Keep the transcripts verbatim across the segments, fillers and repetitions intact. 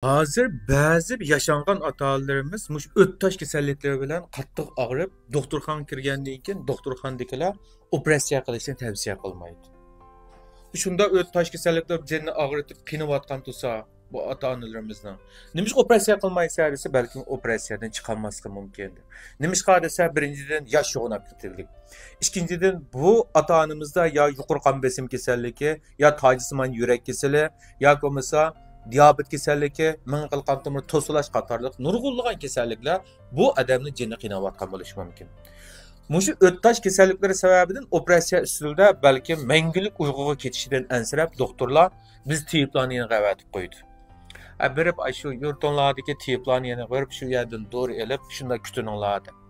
ھازىر بەزى ياشانغان ئاتا-ئانىلىرىمىز مۇشۇ ئۆت تاش كېسەللىكلىرى بىلەن قاتتىق ئاغرىپ، دوختۇرخانىغا كىرگەندىن كېيىن دوختۇرخانىدىكىلەر ئوپېراتسىيە قىلىشنى تەۋسىيە قىلمايدۇ. شۇنداق ئۆت تاش كېسەللىكلەر جېنىنى ئاغرىتىپ قىينىۋاتقان تۇرسا، بۇ ئاتا-ئانىلىرىمىزنىڭ نېمىشقا ئوپېراتسىيە قىلمايسىز دېسە، بەلكىم ئوپېراتسىيەدىن چىقالماسلىقى مۇمكىن. نېمىشقا دېسە، بىرىنچىدىن، ياش يوغىناپ كېتىلدى. ئىككىنچىدىن، بۇ ئاتا-ئانىمىزدا يا يۇقىرى قان بېسىم كېسەللىكى، يا تاجسىمان يۈرەك كېسىلى، ياكى بولمىسا دىيابېت كېسەللىكى، مېڭە قان تومۇر توسۇلۇش قاتارلىق نۇرغۇنلىغان كېسەللىكلەر بۇ ئادەمنى جېنىنى قىيناۋاتقان بولۇشى مۇمكىن. مۇشۇ ئۆت تاش كېسەللىكلىرى سەۋەبىدىن ئوپېراتسىيە ئۈستىلىدە بەلكىم مەڭگۈلۈك ئۇيقۇغا كېتىشىدىن ئەنسىرەپ، دوختۇرلار بىز تېبىبلارنى يېنىغا ئەۋەتىپ قويدى. ئە، بېرىپ، ئاشۇ يۇرتۇڭلاردىكى تېبىبلارنى يېنىغا بېرىپ، شۇ يەردىن دورا ئېلىپ، شۇنداق كۈتۈنۈڭلار دەپ.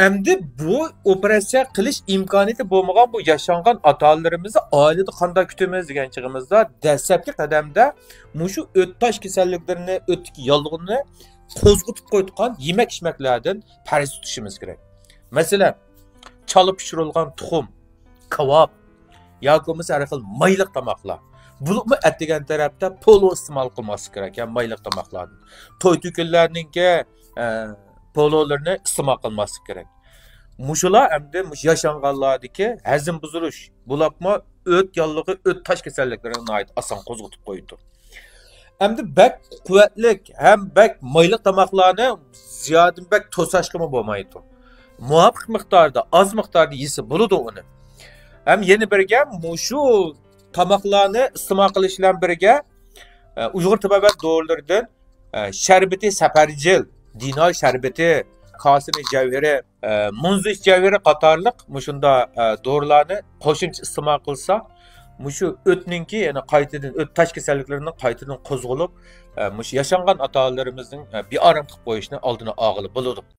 ئەمدى بۇ ئوپېراتسىيە قىلىش ئىمكانىيىتى بولمىغان بۇ ياشانغان ئاتا-ئانىلىرىمىزنى ئائىلىدە قانداق كۈتىمىز دېگەن چېغىمىزدا، دەسلەپكى قەدەمدە مۇشۇ ئۆت تاش كېسەللىكلىرىنى، ئۆتتىكى ياللۇغىنى قوزغىتىپ قويىدىغان يېمەك-ئىچمەكلەردىن پەرھىز تۇتۇشىمىز كېرەك. مەسىلەن، چالا پىشۇرۇلغان تۇخۇم، كاۋاپ ياكى بولمىسا ھەر خىل مايلىق تاماقلار. بولۇپمۇ ئەتىگەن تەرەپتە پولۇ ئىستېمال قىلماسلىق كېرەك، يا مايلىق تاماقلاردىن. توي-تۆكۈنلەرنىڭكى، ئە، پولۇلىرىنى ئىستېمال قىلماسلىق كېرەك. مۇشۇلار ئەمدى مۇشۇ ياشانغانلاردىكى ھەزىم بۇزۇلۇش، بولۇپمۇ ئۆت ياللۇغى، ئۆت تاش كېسەللىكلىرىنى ناھايىتى ئاسان قوزغىتىپ قويىدۇ. ئەمدى بەك قۇۋۋەتلىك ھەم بەك مايلىق تاماقلارنى زىيادىدىن بەك توساشقىمۇ بولمايدۇ. مۇۋاپىق مىقداردا، ئاز مىقداردا يېسە بولىدۇ ئۇنى. ھەم يەنە بىرگە مۇشۇ تاماقلارنى ئىستېمال قىلىش بىلەن بىرگە، ئە، ئۇيغۇر تېبابەت دورىلىرىدىن، ئە، شەربىتى سەپەرجىل، دىنار شەربىتى، كاسىنى جەۋھىرى، ئە، مۇنزىش جەۋھىرى قاتارلىق مۇشۇنداق، ئە، دورىلارنى قوشۇمچە ئىستېمال قىلسا، مۇشۇ ئۆتنىڭكى، يەنى قايتىدىن ئۆت تاش كېسەللىكلىرىنىڭ قايتىدىن قوزغىلىپ، ئە، مۇشۇ ياشانغان ئاتا-ئانىلىرىمىزنىڭ، ئە، بىئارام قىلىپ قويۇشىنى ئالدىنى ئالغىلى بولىدۇ.